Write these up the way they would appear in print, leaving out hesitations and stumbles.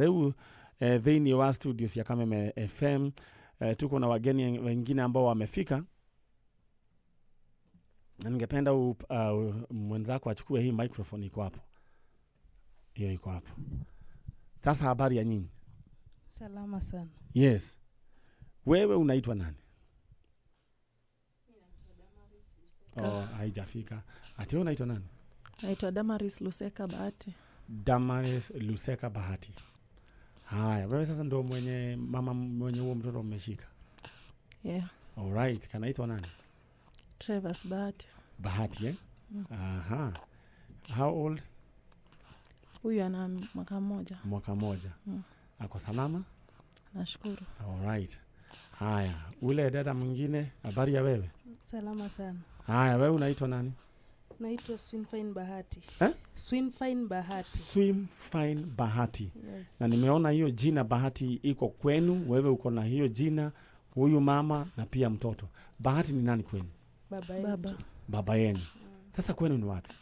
Rĩu thĩinĩ wa studio cia Kameme FM tuko na wageni wengine ambao wamefika, na ningependa mwenzako achukue hii microphone iko hapo, hiyo iko hapo. Sasa habari ya nyinyi? Salama sana. Yes, wewe unaitwa nani? Oh, haijafika. Ati wewe unaitwa nani? Naitwa Damaris Luseka Bahati. Damaris Luseka Bahati. Haya, wewe sasa ndo mwenye mama mwenye huo mtoto mmeshika. Yeah. Alright, kanaitwa nani? Trevors Bahati. Bahati, eh? Aha. How old? Huyu ana mwaka mmoja. Mwaka moja. Ako salama? Nashukuru. Alright. Haya, ule dada mwingine, habari ya wewe? Salama sana. Haya, wewe unaitwa nani? Naitwa Swinfine Bahati. Eh? Swinfine Bahati. Swim Fine Bahati. Yes. Na nimeona hiyo jina Bahati iko kwenu, wewe uko na hiyo jina, huyu mama na pia mtoto. Bahati ni nani kwenu? Baba yetu. Baba Baba yenu. Sasa kwenu ni wapi?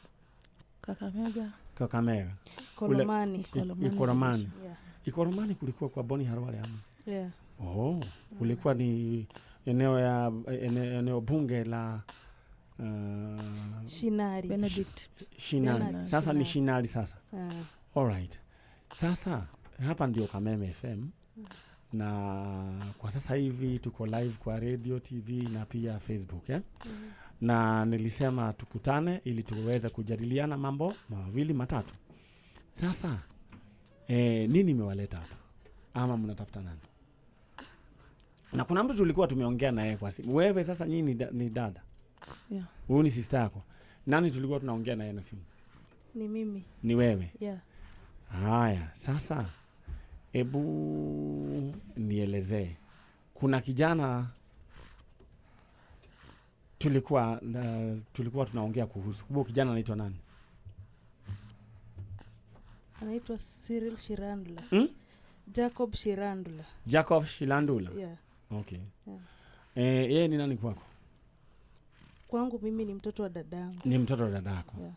Kakamega. Kakamega. Kolomani. Ikolomani. Ikoromani. Yeah. Ikoromani kulikuwa kwa Boni Harwale ama? Yeah. Oh, kulikuwa ni eneo ya eneo bunge la Shinari. Benedict. Shinali. Bernard Sasa ni Shinali. Shinali sasa. Ah. Alright. Sasa hapa ndio Kameme FM na kwa sasa hivi tuko live kwa radio, TV na pia Facebook, eh? Na nilisema tukutane ili tuweze kujadiliana mambo mawili matatu. Sasa nini imewaleta hapa ama mnatafuta nani? Na kuna mtu tulikuwa tumeongea naye kwa simu. Wewe sasa nyinyi ni dada, Yeah. huyu ni sister yako. Nani tulikuwa tunaongea naye na simu? Ni mimi. Ni wewe. Yeah. Haya, sasa hebu nielezee, kuna kijana tulikuwa tunaongea kuhusu huo kijana anaitwa nani? Anaitwa Cyril Shirandula. Hmm? Jacob Shirandula. Jacob Shilandula. Yeah. Okay. Yeah. Yeye ni nani kwako? Kwangu mimi ni mtoto wa dadangu. Ni mtoto wa dadako. Yeah.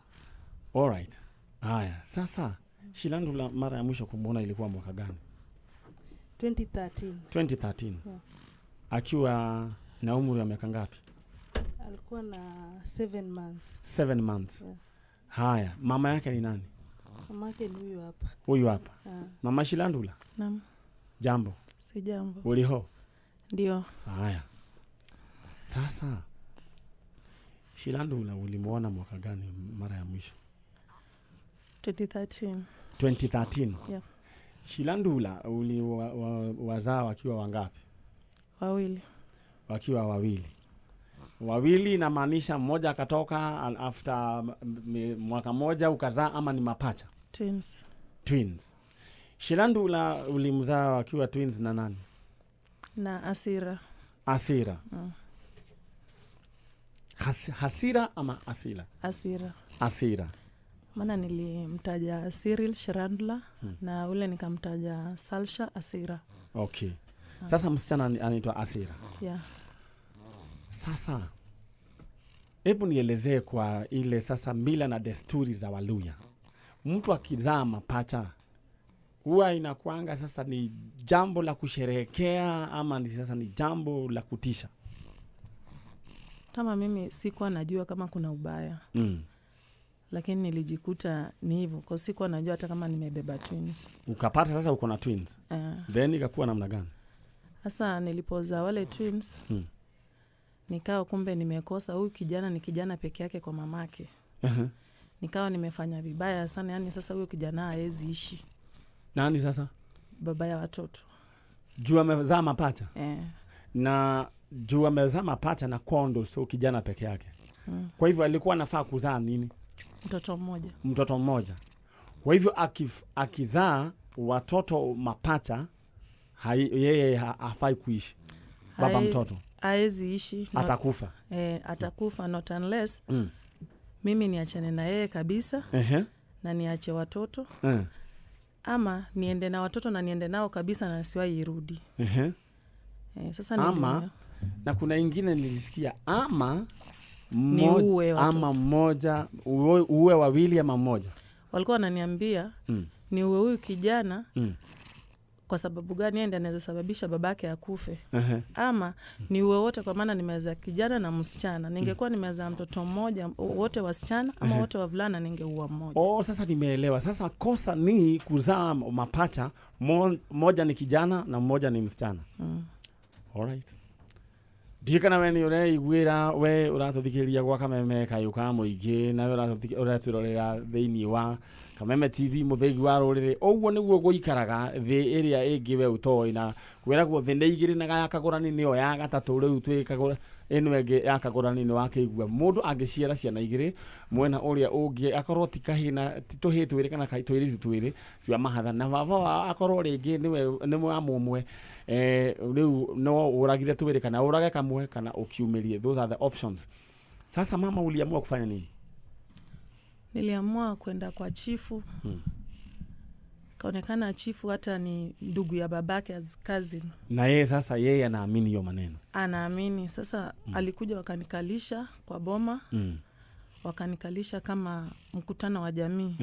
Alright. Haya, sasa Shilandula mara ya mwisho kumwona ilikuwa mwaka gani? 2013. 2013. Yeah. Akiwa na umri wa miaka ngapi? Alikuwa na 7 months. 7 months. Yeah. Haya, mama yake ni nani? Mamake ni huyu hapa. Huyu hapa. Ah. Mama Shilandula. Naam. Jambo. Si jambo. Uliho? Ndio. Haya. Sasa Shilandula ulimuona mwaka gani mara ya mwisho? 2013. 2013. Yeah. Shilandula uliwazaa wakiwa wangapi? Wawili. Wakiwa wawili. Wawili inamaanisha mmoja akatoka after mwaka mmoja ukazaa, ama ni mapacha? Twins. Twins. Shilandula ulimzaa wakiwa twins na nani? Na Asira. Asira. Hasira ama Asila? Asira. Asira. Maana nilimtaja Cyril Shirandula na ule nikamtaja Salsha Asira. Okay. Sasa msichana anaitwa Asira. Yeah. Sasa hebu nielezee kwa ile sasa mila na desturi za Waluya. Mtu akizaa mapacha huwa inakuanga sasa ni jambo la kusherehekea ama ni sasa ni jambo la kutisha? Kama mimi sikuwa najua kama kuna ubaya. Lakini nilijikuta ni hivyo kwa sikuwa najua hata kama nimebeba twins. Ukapata sasa uko na twins. Then ikakuwa namna gani? Sasa nilipozaa wale twins, nikawa kumbe nimekosa. Huyu kijana ni kijana peke yake kwa mamake. Nikawa nimefanya vibaya sana, yani sasa huyo kijana haezi ishi. Nani sasa? Baba ya watoto. Juu amezaa mapacha. Na juu amezaa mapacha na kondo, sio kijana peke yake. Kwa hivyo alikuwa anafaa kuzaa nini? Mtoto mmoja. Mtoto mmoja. Kwa hivyo akizaa watoto mapacha, yeye hafai kuishi. Baba mtoto. Haezi ishi. Atakufa. Atakufa not unless mimi niachane na yeye kabisa. Na niache watoto. Ama niende na watoto na niende nao kabisa na nisiwahi irudi. Sasa Ama, niliona. na kuna ingine nilisikia ama Ni uwe watoto. ama mmoja, uwe wawili ama mmoja. Walikuwa wananiambia ni uwe huyu kijana. Kwa sababu gani yeye ndiye anaweza sababisha babake akufe? Ehe. Ama ni uwe wote, kwa maana nimezaa kijana na msichana. Ningekuwa nimezaa mtoto mmoja, wote wasichana ama wote wavulana, ningeua mmoja. Oh, sasa nimeelewa. Sasa kosa ni kuzaa mapacha, mmoja ni kijana na mmoja ni msichana. Alright. Ndiũ kana we nĩ ũreiguĩra, we ũratũthikĩrĩria gwa Kameme kayũ ka mũingĩ, nawe ũratwĩrorera thĩinĩ wa Kameme TV, mũthĩgi wa rũrĩrĩ. Ũguo nĩguo gũikaraga thĩ ĩrĩa ĩngĩ we ũtoĩ, na kwĩragwo thĩ nĩ igĩrĩ na ya kagũrani nĩyo ya gatatũ. Rĩu twĩ kagũra ĩno ĩngĩ ya kagũrani, nĩ wakĩigua mũndũ angĩciara ciana igĩrĩ mwena ũrĩa ũngĩ akorwo ti kahĩ na ti tũhĩ twĩrĩ kana tũirĩtu twĩrĩ cia mahatha, na baba wao akorwo rĩngĩ nĩwe nĩ wa mũmwe, rĩu no ũragire twĩrĩ kana ũrage kamwe kana ũkiumĩrie. Those are the options. Sasa mama, uliamua kufanya nini? Niliamua kwenda kwa chifu. Kaonekana chifu hata ni ndugu ya babake, as cousin. Na yeye sasa, yeye anaamini hiyo maneno? Anaamini sasa. Alikuja, wakanikalisha kwa boma. Wakanikalisha kama mkutano wa jamii,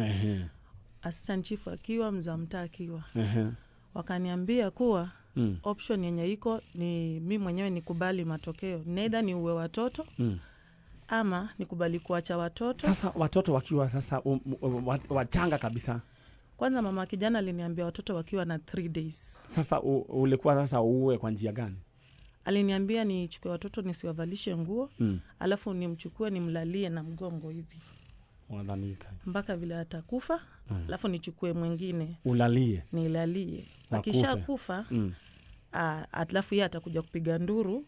assistant chief akiwa, mzee wa mtaa akiwa. Wakaniambia kuwa option yenye iko ni mi mwenyewe nikubali matokeo, neither ni uwe watoto ama nikubali kuacha watoto. Sasa watoto wakiwa sasa wachanga kabisa? Kwanza mama kijana aliniambia watoto wakiwa na 3 days. Sasa ulikuwa sasa uue kwa njia gani? Aliniambia nichukue watoto, nisiwavalishe nguo, alafu nimchukue nimlalie na mgongo hivi Wadhanika. Mpaka vile atakufa, alafu nichukue mwingine. Ulalie. Nilalie. Wakufe. Akisha kufa, alafu yeye atakuja kupiga nduru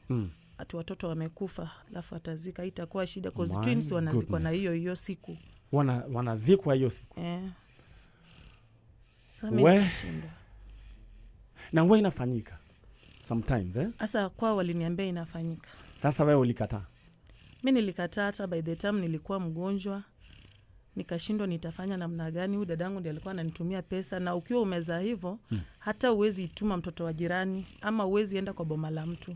ati watoto wamekufa, alafu atazika. Itakuwa shida 'cause My twins wanazikwa na goodness. hiyo hiyo siku. Wanazikwa hiyo siku? Eh. Sasa mi We. nikashindwa. Na huwa inafanyika sometimes, eh? Sasa kwao waliniambia inafanyika. Sasa wewe ulikataa? Mi nilikataa. Hata by the time nilikuwa mgonjwa, nikashindwa nitafanya namna gani. Huyu dadangu ndiye alikuwa ananitumia pesa, na ukiwa umezaa hivyo, hata uwezi tuma mtoto wa jirani ama uwezi enda kwa boma la mtu.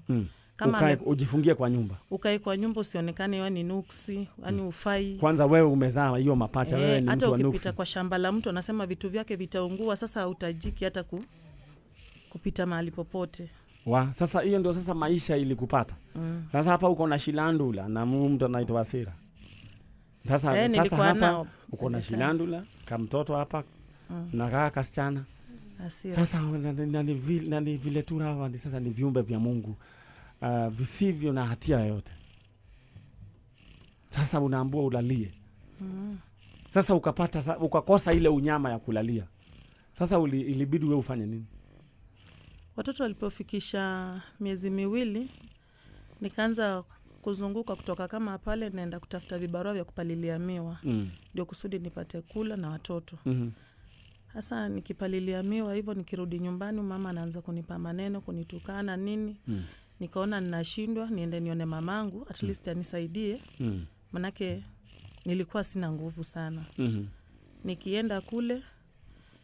Kama Ukae, ujifungie kwa nyumba. Ukae kwa nyumba, usionekane, yani nuksi, yani ufai. Kwanza wewe umezaa hiyo mapacha, wewe Eh, ni hata mtu wa ukipita nuksi. kwa shamba la mtu anasema vitu vyake vitaungua. Sasa hautajiki hata kupita mahali popote. Wa, sasa hiyo ndio sasa maisha ilikupata. Sasa hapa uko na Shilandula na mtu anaitwa Asira. Sasa, Eh, sasa nilikuwa hapa nao uko na by the time. Shilandula kamtoto hapa na kaa kasichana. Asira. Sasa na ni vile tu hawa ni sasa ni viumbe vya Mungu visivyo na hatia yoyote. Sasa unaambua ulalie. Sasa ukapata ukakosa ile unyama ya kulalia. Sasa ilibidi wewe ufanye nini? Watoto walipofikisha miezi 2, nikaanza kuzunguka kutoka kama pale, naenda kutafuta vibarua vya kupalilia miwa, ndio kusudi nipate kula na watoto. Sasa nikipalilia miwa hivyo, nikirudi nyumbani, mama anaanza kunipa maneno, kunitukana, nini. Nikaona ninashindwa, niende nione mamangu, at least anisaidie, manake nilikuwa sina nguvu sana. Nikienda kule,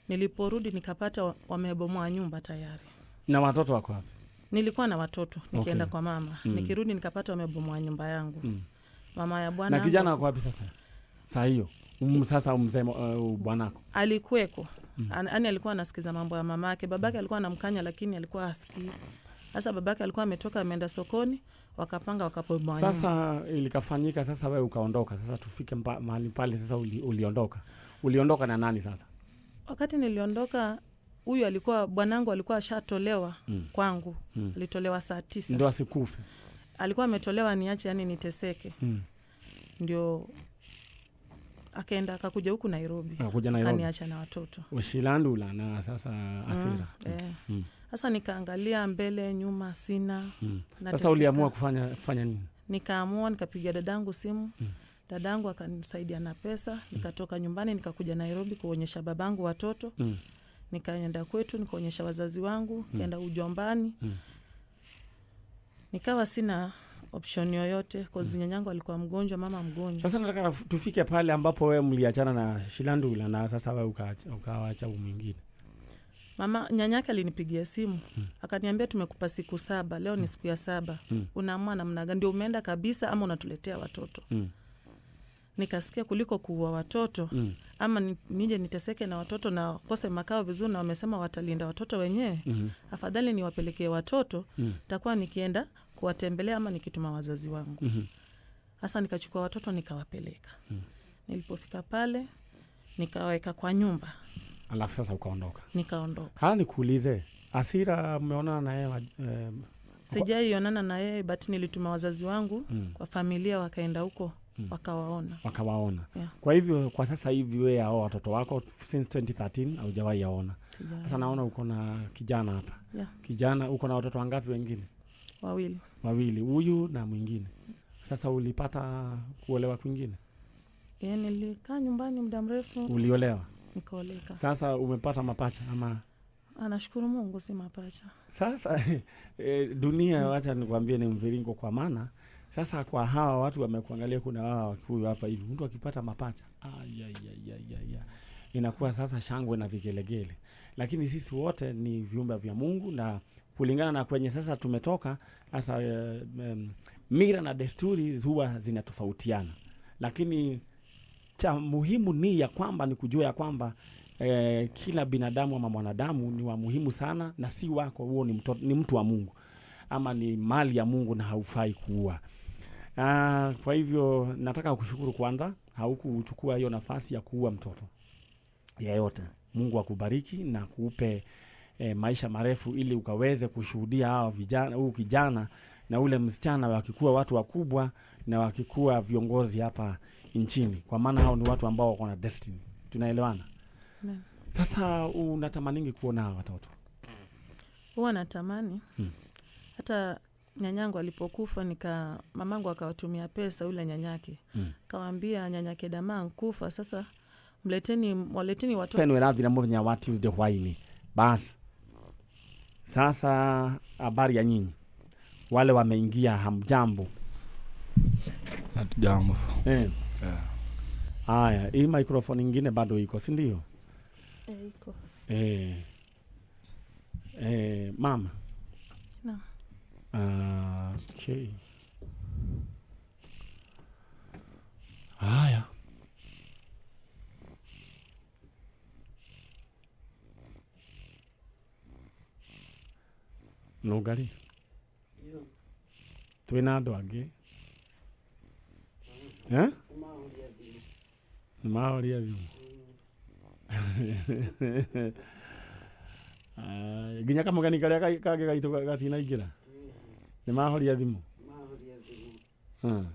niliporudi nikapata wamebomoa nyumba tayari. Na watoto wako wapi? Nilikuwa na watoto nikienda kwa mama. Nikirudi nikapata wamebomoa nyumba yangu. Mama ya bwana Na kijana wako wapi sasa? Saa hiyo sasa mzee, bwanako? Alikuweko. Yaani alikuwa anasikiza mambo ya mamake. Babake alikuwa anamkanya, lakini alikuwa hasikii. Sasa babake alikuwa ametoka, ameenda sokoni, wakapanga, wakabomoa nyumba. Sasa ilikafanyika, sasa wewe ukaondoka. Sasa tufike mahali pale sasa uliondoka. Uliondoka na nani sasa? Wakati niliondoka, huyu alikuwa bwanangu alikuwa ashatolewa kwangu. Alitolewa saa 9. Ndio asikufe. Alikuwa ametolewa niache, yani niteseke. Ndio akaenda, akakuja huku Nairobi. Akakuja Nairobi. Akaniacha na watoto. Ushilandula na sasa Asira. Eh. Sasa nikaangalia mbele, nyuma, sina. Sasa Nateseka. uliamua kufanya nini? Nikaamua nikapiga dadangu simu. Dadangu akanisaidia na pesa, nikatoka nyumbani, nikakuja Nairobi kuonyesha babangu watoto. Nikaenda kwetu, nikaonyesha wazazi wangu, nikaenda ujombani. Nikawa sina option yoyote 'cause nyanyangu alikuwa mgonjwa, mama mgonjwa. Sasa nataka tufike pale ambapo wewe mliachana na Shilandula na sasa wewe ukawacha huyu mwingine. Mama nyanyake alinipigia simu, akaniambia, "Tumekupa siku 7, leo ni siku ya 7. Unaamua namna gani? Ndio umeenda kabisa ama unatuletea watoto?" Nikasikia kuliko kuua watoto Ama nije niteseke na watoto na kose makao vizuri, na wamesema watalinda watoto wenyewe. Afadhali niwapelekee watoto, nitakuwa nikienda kuwatembelea ama nikituma wazazi wangu. Sasa nikachukua watoto nikawapeleka. Nilipofika pale nikaweka kwa nyumba. Alafu sasa ukaondoka. Nikaondoka. Haya, nikuulize, Asira mmeonana na yeye? Sijaionana na yeye, but nilituma wazazi wangu kwa familia, wakaenda huko wakawaona. Wakawaona. Yeah. Kwa hivyo kwa sasa hivi wewe hao watoto wako since 2013 haujawahi yaona. Sasa naona uko na kijana hapa. Yeah. Kijana, uko na watoto wangapi wengine? Wawili. Wawili, huyu na mwingine. Sasa ulipata kuolewa kwingine? Nilikaa nyumbani muda mrefu. Uliolewa? Nikaoleka. Sasa umepata mapacha ama? Nashukuru Mungu si mapacha. Sasa dunia wacha nikwambie ni mviringo, kwa maana sasa kwa hawa watu wamekuangalia, kuna hawa Wakikuyu hapa hivi, mtu akipata mapacha inakuwa sasa shangwe na vigelegele. Lakini sisi wote ni viumbe vya Mungu, na kulingana na kwenye sasa tumetoka sasa, mira na desturi huwa zinatofautiana, lakini cha muhimu ni ya kwamba ni kujua ya kwamba kila binadamu ama mwanadamu ni wa muhimu sana, na si wako huo, ni mtu wa Mungu ama ni mali ya Mungu na haufai kuua. Kwa hivyo nataka kushukuru kwanza, haukuchukua hiyo nafasi ya kuua mtoto yeyote. Mungu akubariki na kuupe maisha marefu, ili ukaweze kushuhudia hawa vijana, huu kijana na ule msichana wakikuwa watu wakubwa na wakikuwa viongozi hapa nchini, kwa maana hao ni watu ambao wako na destiny. Tunaelewana? Sasa unatamaningi kuona hawa watoto? Huwa natamani. Hata nyanyangu alipokufa, mamangu akawatumia pesa yule nyanyake. Kawaambia nyanyake damaa nkufa, sasa waleteni watoto. Penu erathira muthenya wa Tuesday hwaini. Bas. Sasa habari ya nyinyi wale wameingia, hamjambo? Hatujambo. Yeah. Haya, hii microphone nyingine bado iko, si ndio? Iko. Mama. Naam. Okay. Haya. Nugari. Twina andu angi. Maoria thimu. Nginya kamũgeni karĩa kangĩ gaitũ gatinaingĩra. Nĩ mahoria thimũ? Mahoria thimũ.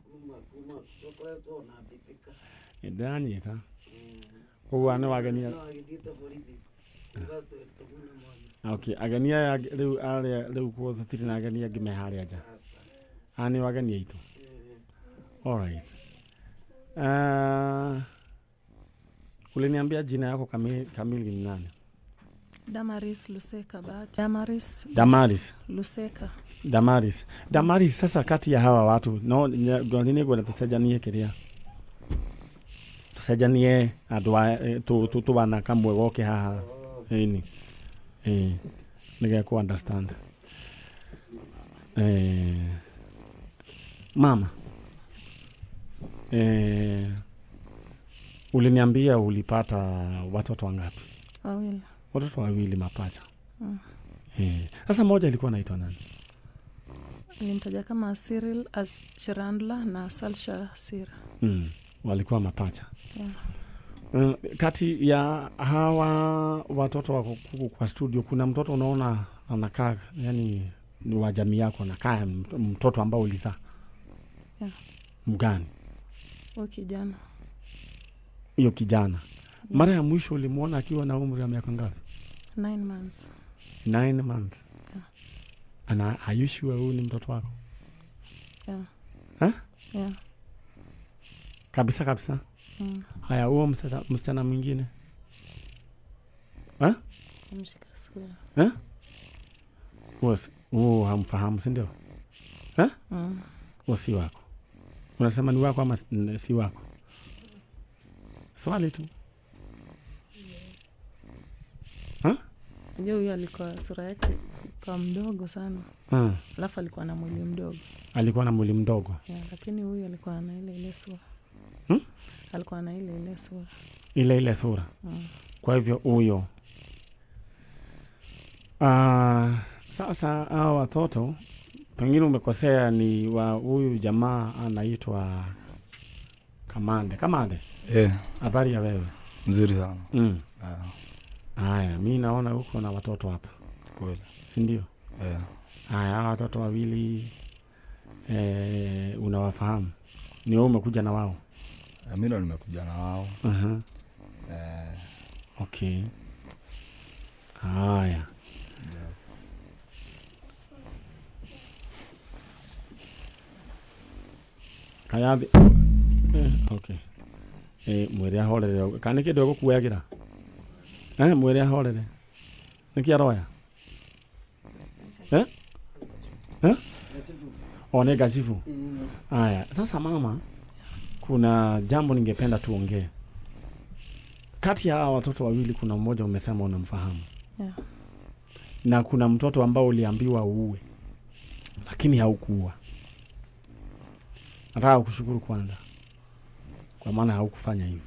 Kuma tũkoretwo na mbĩtĩka. Nĩndĩranyita. Koguo nĩ wagenia. No agĩthiĩte borithi kuga tũmune mwana. Okay, ageni aya rĩu arĩa rĩu kuo tũtirĩ na ageni angĩ me harĩa nja. Aya nĩ ageni aitũ. All right. Uliniambia jina yako kamili ni nani? Damaris Luseka Bahati. Damaris. Damaris. Luseka. Damaris. Damaris, sasa kati ya hawa watu no ngwani ngwenda tucenjanie kiria. Tucenjanie andu tu twana kamwe goke haha. Ĩni. Nige ku understand. Mama. Uliniambia ulipata watoto wangapi? Wawili. Watoto wawili mapacha. Sasa moja alikuwa anaitwa nani? Nilimtaja kama Cyril as Chirandla na Salsha Sira. Walikuwa mapacha. Yeah. Kati ya hawa watoto wako kwa studio, kuna mtoto unaona anakaa, yani ni wa jamii yako, anakaa mtoto ambao ulizaa? Yeah. Mgani? Huyo kijana. Hiyo kijana. Yeah. Mara ya mwisho ulimuona akiwa na umri wa miaka ngapi? 9 months. 9 months. Yeah. Ana, are you sure huyu ni mtoto wako? Yeah. Huh? Yeah. Kabisa kabisa. Haya, huo msichana mwingine? Mshika sura. Huo hamfahamu, si ndio? Huo si wako. Unasema ni wako ama si wako? Swali tu. Unajua huyo alikuwa sura yake kwa mdogo sana. Alafu alikuwa na mwili mdogo. Alikuwa na mwili mdogo. Yeah, lakini huyu alikuwa na ile sura. Alikuwa na ile ile sura. Ile ile sura. Kwa hivyo huyo. Sasa hao watoto pengine umekosea, ni wa huyu jamaa anaitwa Kamande. Kamande, habari ya wewe? Nzuri sana. Haya, mi naona huko na watoto hapa. Kweli. Si ndio? Haya, hawa watoto wawili unawafahamu? Ni wewe umekuja na wao? Mimi ndo nimekuja na wao. Okay. Haya. Kayathi. Okay. Mwere ahorere. Kana kindu egukuagira? Mwere ahorere. Niki aroya? O, gazifu. Haya, sasa mama, kuna jambo ningependa tuongee. Kati ya hawa watoto wawili kuna mmoja umesema unamfahamu. Yeah. Na kuna mtoto ambao uliambiwa uue, lakini haukuua. Nataka kukushukuru kwanza, kwa maana haukufanya hivyo.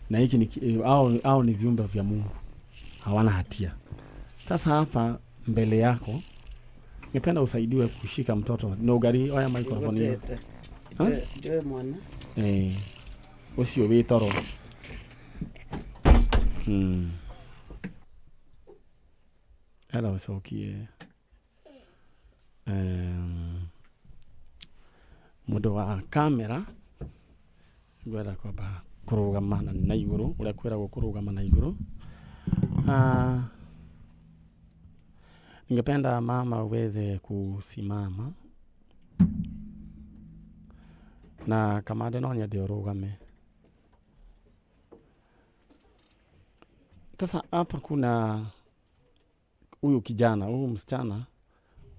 Na hiki ni au ni viumbe vya Mungu, hawana hatia. Sasa hapa mbele yako ningependa usaidiwe kushika mtoto. No gari oya microphone hiyo. Joe mwana. Ucio wi toro. Era ucokie. Mundu wa kamera ngwenda kwamba kurugama na iguru uria kwiragwo kurugama na iguru. Ningependa mama uweze kusimama na Kamande no nyende urugame. Sasa hapa kuna huyu kijana, huyu msichana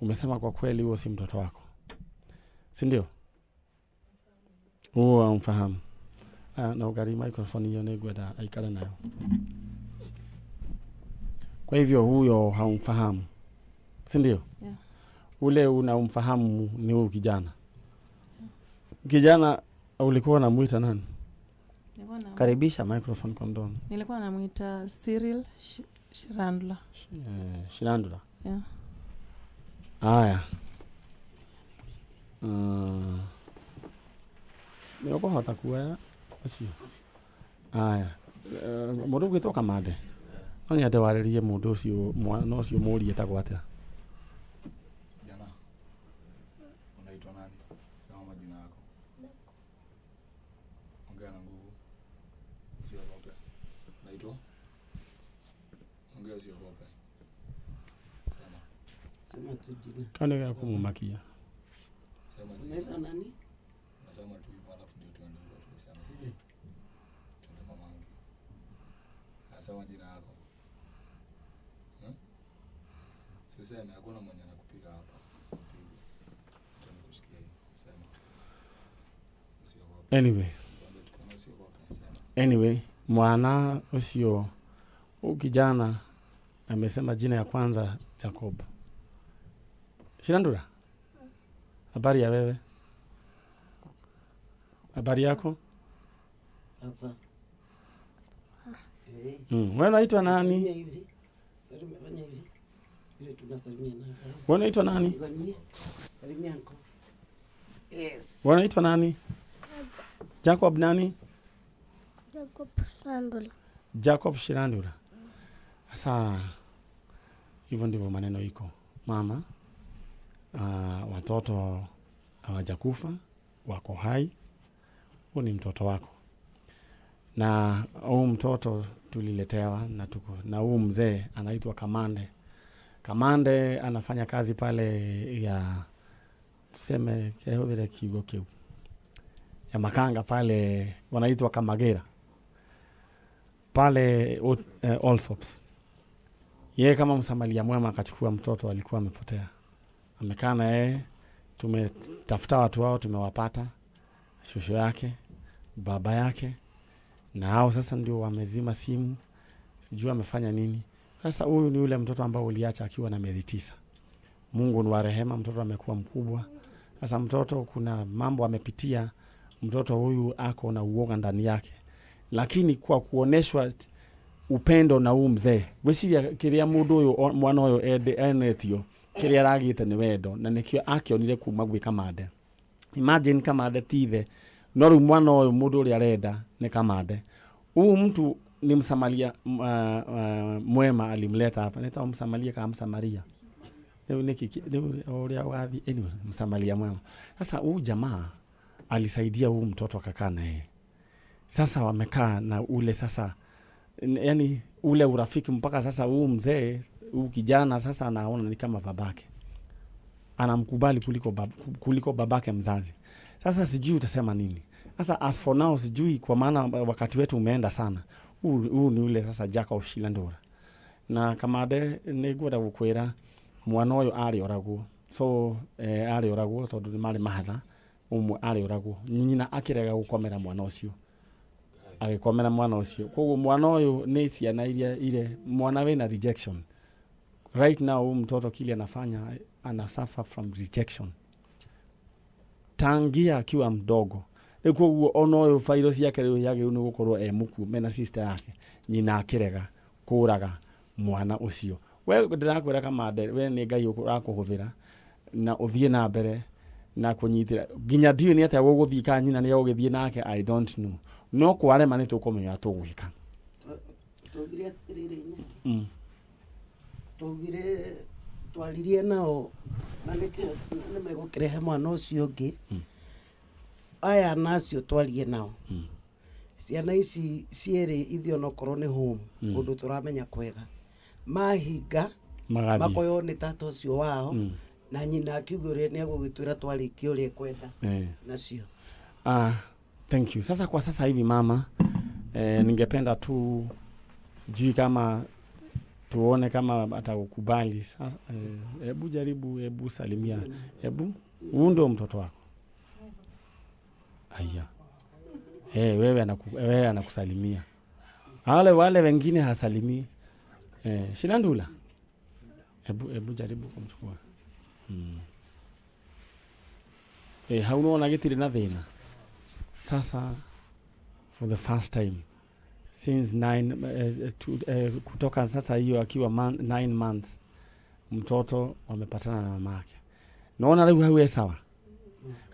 umesema kwa kweli huo si mtoto wako, si ndio? Huo haumfahamu. Na ugari microphone hiyo nĩngwenda aikare nayo. Kwa hivyo huyo haumfahamu, si ndio? Yeah. Ule unamfahamu ni huyu kijana. Kijana ulikuwa unamuita nani? Karibisha microphone kwa mdomo. Nilikuwa namuita Cyril Shirandula. Shirandula. Yeah. Haya. Nĩ ũkũhota kuoya ũcio? Haya. Mũndũ ũgwĩtwo Kamande, no nyende warĩrie mũndũ ũcio, mwana ũcio mũrie etagwo atĩa? Kijana, unaitwa nani? Sema majina yako. Ongea na nguvu. Usiogope. Unaitwa? Ongea usiogope. Sema. Sema tu jina. Kau nĩ gĩa kũmũmakia. Sema jina. Unaitwa nani? Nasema tu hivyo alafu ndio tuende huko tulisema. Tuende kwa Mangi. Nasema jina yako. Si useme, hakuna mwenye anakupiga hapa. Piga. Tunakushikia hivi. Sema. Usiogope. Anyway. Usiogope. Sema. Anyway, mwana ucio kijana amesema jina ya kwanza Jacob. Shirandula, habari ya wewe? Habari yako? Sasa. Wewe unaitwa nani? Hivi. Fanya hivi. Ile tunasalimia na. Wewe unaitwa nani? Salimia uncle. Yes. Wewe unaitwa nani? Jacob nani? Jacob Shirandula. Jacob Shirandula. Sasa hivyo ndivyo maneno iko. Mama, watoto hawajakufa, wako hai. Huyu ni mtoto wako. Na huyu mtoto tuliletewa na tuko na huyu mzee anaitwa Kamande. Kamande anafanya kazi pale ya tuseme kehudhire kiugo kiu ya makanga pale wanaitwa Kamagera pale Allsops. Yeye kama msamaria mwema akachukua mtoto alikuwa amepotea. Amekaa na yeye, tumetafuta watu wao, tumewapata, shosho yake, baba yake, na hao sasa ndio wamezima simu, sijui amefanya nini. Sasa huyu ni yule mtoto ambao uliacha akiwa na miezi 9. Mungu ni wa rehema, mtoto amekuwa mkubwa. Sasa mtoto kuna mambo amepitia, Mtoto huyu ako na uoga ndani yake, lakini kwa kuoneshwa upendo na huu mzee, gwiciria kiria mundu uyu mwana uyu enetio kiria aragite ni wendo, na nikio akionire kuma gwi Kamande. Imagine Kamande tithe, no riu mwana uyu mundu uria arenda ni Kamande. Huu mtu ni Msamaria mwema alimleta hapa. Nita Msamaria kama Msamaria. Anyway, Msamaria mwema. Sasa huu jamaa alisaidia huu mtoto akakaa na yeye. Sasa wamekaa na ule sasa, yani ule urafiki mpaka sasa huu mzee, huu kijana sasa anaona ni kama babake. Anamkubali kuliko babake mzazi. Sasa sijui utasema nini. Sasa as for now sijui, kwa maana wakati wetu umeenda sana. Huu ni ule sasa Jacob Shilandura. Na Kamande nĩngwenda gũkwĩra mwana ũyũ arĩ oragwo. So arĩ oragwo tondũ nĩ marĩ mahatha, ũmwe arĩ oragwo. Nyina akĩrega gũkomera mwana ũcio. Agĩkomera mwana ũcio. Koguo mwana ũyũ nĩ ciana iria ile mwana wĩna rejection. Right now huyu mtoto kile anafanya, ana suffer from rejection. Tangia akiwa mdogo. Koguo ona ũyũ fairo ciake rĩu yagĩrĩirwo nĩ gũkorwo e mũkuo mena sister yake, nyina akĩrega kũraga mwana ũcio. We ndĩrakwĩra Kamande, we nĩ Ngai ũrakũhũthĩra na ũthiĩ na mbere na kũnyitĩra nginya ndiũĩ nĩ atĩa gũgũthiĩ, kana nyina nĩ egũgĩthiĩ nake, I don't know. No kwarema nĩ tũkũmenya tũgwĩka. Twaugire atĩrĩrĩ, twaugire twaririe nao na nĩkĩo nĩmegũkĩrehe mwana ũcio ũngĩ. Aya nacio twarie nao. Ciana ici cierĩ ithuĩ onokorwo nĩ home, ũndũ tũramenya kwega, mahinga makoywo nĩ tata ũcio wao, na nyina akiuga ũrĩa nĩ egũgĩtwĩra twarĩkia ũrĩa ekwenda nacio. Thank you. Sasa kwa sasa hivi mama, ningependa tu sijui kama tuone kama atakukubali. Sasa hebu jaribu, hebu salimia. Hebu huyu ndio mtoto wako. Aya. Wewe anakusalimia. Wale wengine hasalimii. Shilandula. Hebu jaribu kumchukua. Haunaona gitire na thina. Sasa for the first time since kutoka sasa hiyo akiwa 9 months mtoto wamepatana na mamake. Naona leo hawe sawa.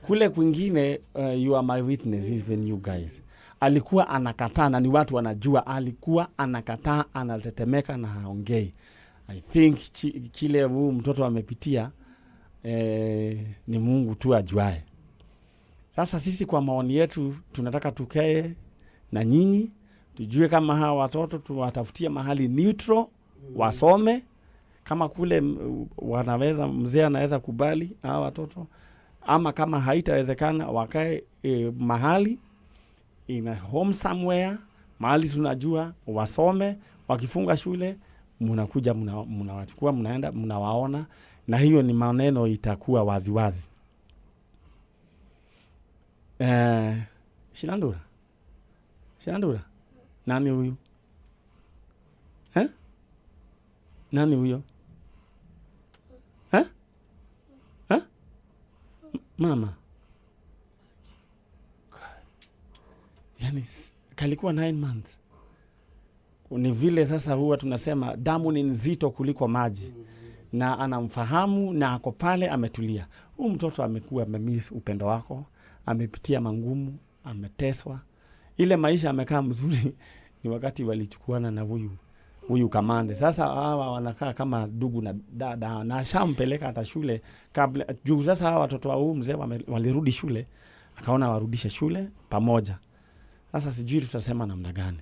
Kule kwingine you are my witness, even you guys. Alikuwa anakataa, na ni watu wanajua alikuwa anakataa, anatetemeka na haongei. I think kile huu mtoto amepitia ni Mungu tu ajuae. Sasa sisi kwa maoni yetu tunataka tukae na nyinyi tujue kama hawa watoto tuwatafutie mahali neutral wasome, kama kule wanaweza, mzee anaweza kubali hawa watoto, ama kama haitawezekana wakae mahali in a home somewhere, mahali tunajua wasome. Wakifunga shule mnakuja mnawachukua, mnaenda mnawaona, na hiyo ni maneno itakuwa waziwazi. Shilandura. Shilandura. Nani huyu? Nani huyo? Mama. Yani kalikuwa 9 months. Ni vile sasa huwa tunasema damu ni nzito kuliko maji. Na anamfahamu na ako pale ametulia. Huyu mtoto amekuwa amemiss upendo wako, amepitia mangumu, ameteswa. Ile maisha amekaa mzuri ni wakati walichukuana na huyu Kamande. Sasa hawa wanakaa kama ndugu na dada, na ashampeleka hata shule kabla. Juu sasa hawa watoto wa huyu mzee walirudi shule, akaona warudishe shule pamoja. Sasa sijui tutasema namna gani.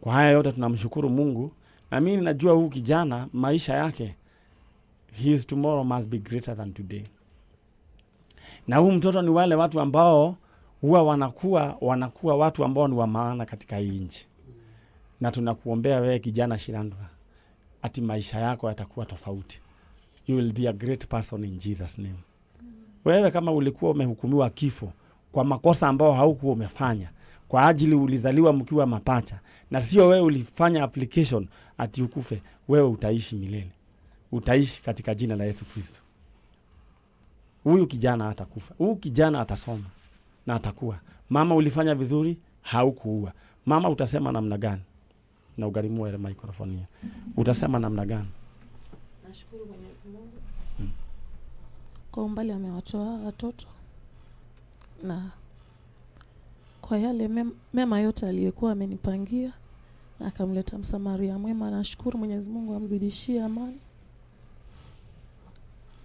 Kwa haya yote tunamshukuru Mungu. Na mimi ninajua huyu kijana maisha yake, his tomorrow must be greater than today. Na huyu mtoto ni wale watu ambao huwa wanakuwa watu ambao ni wa maana katika hii nchi. Na tunakuombea wewe kijana Shilandula, ati maisha yako yatakuwa tofauti. You will be a great person in Jesus name. Wewe kama ulikuwa umehukumiwa kifo kwa makosa ambao haukuwa umefanya, kwa ajili ulizaliwa mkiwa mapacha, na sio wewe ulifanya application ati ukufe, wewe utaishi milele. Utaishi katika jina la Yesu Kristo. Huyu kijana hatakufa. Huyu kijana atasoma. Na na atakuwa. Mama, ulifanya vizuri, haukuua. Mama, utasema namna gani? Na ugharimu ile microphone hiyo. Utasema namna gani? Nashukuru Mwenyezi Mungu kwa umbali amewatoa watoto na kwa yale mema yote aliyokuwa amenipangia na akamleta Msamaria mwema. Nashukuru Mwenyezi Mungu amzidishie amani.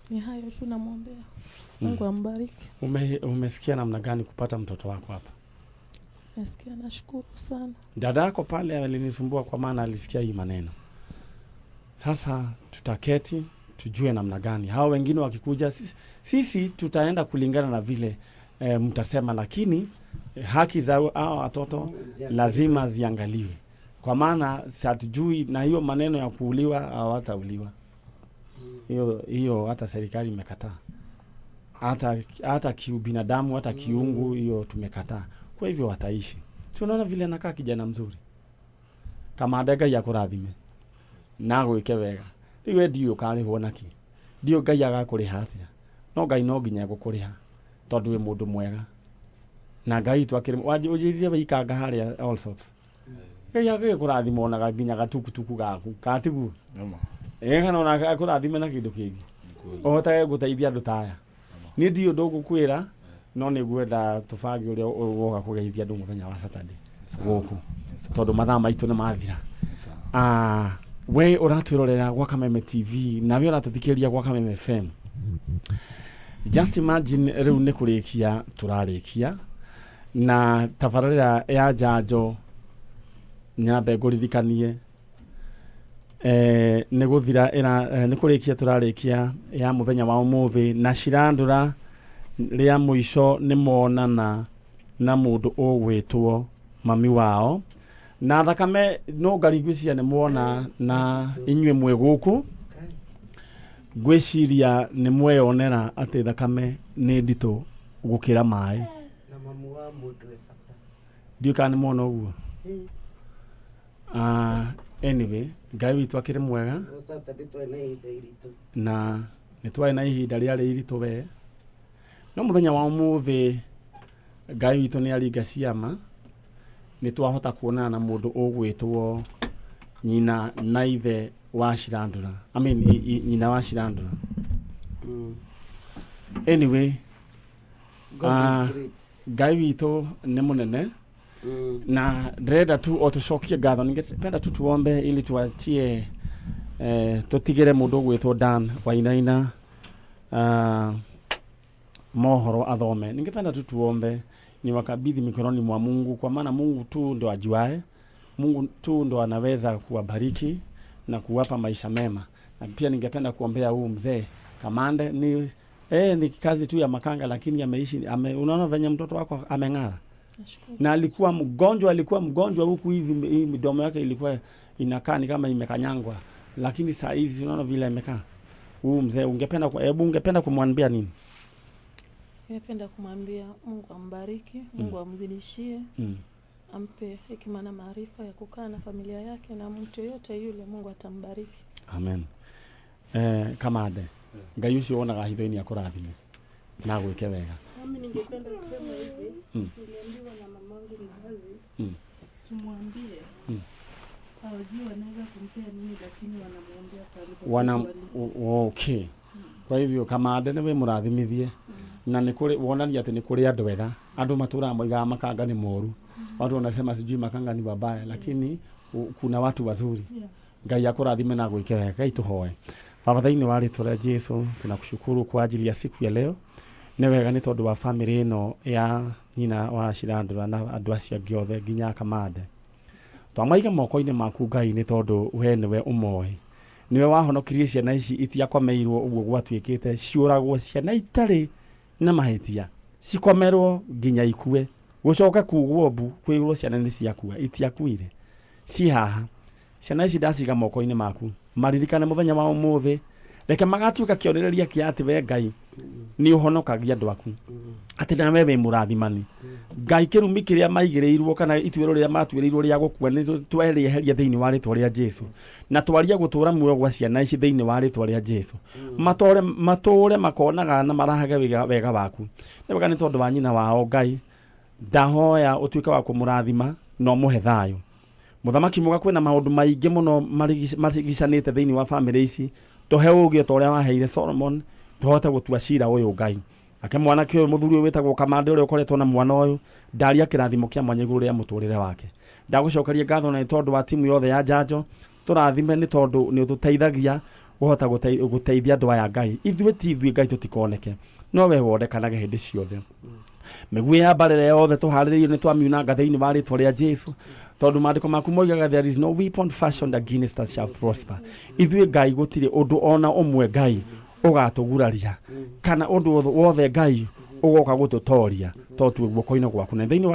Ni hayo tu namwombea. Mungu ambariki. Umesikia namna gani kupata mtoto wako hapa? Nasikia, nashukuru sana. Dada yako pale alinisumbua kwa maana alisikia hii maneno. Sasa tutaketi tujue namna gani hao wengine wakikuja, sisi tutaenda kulingana na vile mtasema, lakini haki za hao watoto lazima ziangaliwe, kwa maana hatujui, na hiyo maneno ya kuuliwa hawatauliwa. Hiyo hata serikali imekataa, hata kiubinadamu, hata kiungu hiyo tumekataa. Kwa hivyo wataishi. Tunaona vile anakaa kijana mzuri, kama adega ya kurathime na gwike wega. Riu we ndiũĩ ũkarĩhwo naki, ndiũĩ Ngai agakũrĩha atĩa, no Ngai no nginya egũkũrĩha tondũ wĩ mũndũ mwega. Na Ngai twakĩrĩ ũnjĩrire wĩikanga harĩa Allsops. Ngai agĩkũrathima onaga nginya gatukutuku gaku katiguo kana ona akũrathime na kĩndũ kĩngĩ ũhotage gũteithia andũ ta aya. Niĩ ndiũĩ ũndũ ngũkwĩra, no nĩ ngwenda tũbange ũrĩa ũgoka kũgeithia andũ mũthenya wa Saturday gũkũ, tondũ mathaa maitũ nĩ mathira. We ũratwĩrorera gwa Kameme TV na we ũratũthikĩrĩria gwa Kameme FM. Just imagine rĩu nĩ kũrĩkia tũrarĩkia na tabarĩra ya njanjo. Nyambe ngũririkanie nĩ gũthira nĩ kũrĩkia tũrarĩkia ya mũthenya wa ũmũthĩ, na Shirandula rĩa mũico nĩ monana na mũndũ ũgwĩtwo mami wao na thakame no ngari ngwĩciria nĩ mwona na inyuĩ mwĩ gũkũ, ngwĩciria nĩ mweyonera atĩ thakame nĩ nditũ gũkĩra maĩ. Na mamu wa mũndũ e bata. Ndiũĩ kana nĩ mwona ũguo. Anyway, Ngai witũ akĩrĩ mwega na nĩ twarĩ na ihinda rĩarĩ iritũ we, no mũthenya wa ũmũthĩ Ngai witũ nĩ aringa ciama, nĩ twahota kuonana na mũndũ ũgwĩtwo nyina na ithe wa Shirandula. I mean, nyina wa Shirandula. Anyway, Ngai witũ nĩ mũnene na ndĩrenda tu o tũcokie ngatho. Ningependa tu tuombe ili tuachie tutigire mũndũ ũgwĩtwo Dan Wainaina mohoro athome. Ningependa tu tuombe, ni wakabidhi mikononi mwa Mungu, kwa maana Mungu tu ndo ajuae, Mungu tu ndo anaweza kuwabariki na kuwapa maisha mema. Na pia ningependa kuombea huu mzee Kamande. Ni kazi tu ya makanga, lakini ameishi unaona venye mtoto wako ameng'ara. Na alikuwa mgonjwa huku hivi, midomo yake ilikuwa inakaa ni kama imekanyangwa, lakini saa hizi unaona vile amekaa. Huu mzee ungependa kumwambia nini? Ningependa kumwambia Mungu ambariki, Mungu amzidishie, ampe hekima na maarifa ya kukaa na familia yake na mtu yote yule, Mungu atambariki. Amen. Kamande, Ngai ucio wonaga hitho-inĩ akũrathime na gwĩke wega. Mimi ningependa kusema hivi, niliambiwa na mamangu mzazi tumwambie hawajui wanaweza kumpea nini, lakini wanamuombea karibu. Okay. Kwa hivyo Kamande nĩwe mũrathimithie na nĩ kũrĩ wonania atĩ nĩ kũrĩ andũ ega. Andũ matũraga moigaga makanga nĩ moru, watu wanasema sijui makanga ni wabaya, lakini kuna watu wazuri. Ngai akũrathime na gwĩke wega. Ngai tũhoe. Baba, thĩinĩ wa rĩtwa rĩa Jesu tunakushukuru kwa ajili ya siku ya leo. Nĩ wega nĩ tondũ wa family ĩno ya nyina wa Shirandula na andũ acio angĩ othe nginya Kamande. Twamaiga moko-inĩ maku Ngai, nĩ tondũ we nĩwe ũmoĩ, nĩwe wahonokirie ciana ici itiakomeirwo ũguo gwatuĩkĩte, ciũragwo ciana itarĩ na mahĩtia, cikomerwo nginya ikue, gũcoke kugwo mbu kwĩrwo ciana nĩ ciakua, itiakuire, ci haha. Ciana ici ndaciga moko-inĩ maku, maririkane mũthenya wa ũmũthĩ, reke magatuĩka kĩonereria kĩa atĩ we Ngai nĩ ũhonokagia andũ aku, atĩ nawe wĩ mũrathimani. Ngai, kĩrumi kĩrĩa maigĩrĩirwo kana ituĩro rĩrĩa matuĩrĩirwo rĩa gũkua nĩ twerĩeheria thĩinĩ wa rĩtwa rĩa Jesu, na twarie gũtũra muoyo gwa ciana ici thĩinĩ wa rĩtwa rĩa Jesu. Matũre makonaga na marahage wega waku. Nĩ wega nĩ tondũ wa nyina wao Ngai, Ndahoya ũtuĩke wa kũmũrathima na ũmũhe thayũ. Mũthamaki mwega, kwĩna maũndũ maingĩ mũno marigicanĩte thĩinĩ wa bamĩrĩ ici. Tũhe ũũgĩ ta ũrĩa waheire Solomon, tũhote gũtua cira ũyũ Ngai. Ake mwanake ũyũ, mũthuri ũyũ wĩtagwo Kamande, ũrĩa ũkoretwo na mwana ũyũ, ndaria kĩrathimo kĩa mwanya igũrũ rĩa mũtũrĩre wake. Ndagũcokeria ngatho na nĩ tondũ wa timu yothe ya njanjo. Tũrathime nĩ tondũ nĩ ũtũteithagia kũhota gũteithia andũ aya Ngai. Ithuĩ ti ithuĩ Ngai, tũtikoneke, no we wonekanage hĩndĩ ciothe. Mĩguĩ ya mbarĩra yothe tũharĩrĩirio nĩ twamiunanga thĩinĩ wa rĩtwa rĩa Jesu, tondũ maandĩko maku moigaga, "There is no weapon fashioned against us shall prosper." Ithuĩ Ngai, gũtirĩ ũndũ ona ũmwe Ngai ũgatũguraria kana ũndũ wothe Ngai ũgoka gũtũtoria, tondũ twĩ guoko-inĩ gwaku na thĩinĩ wa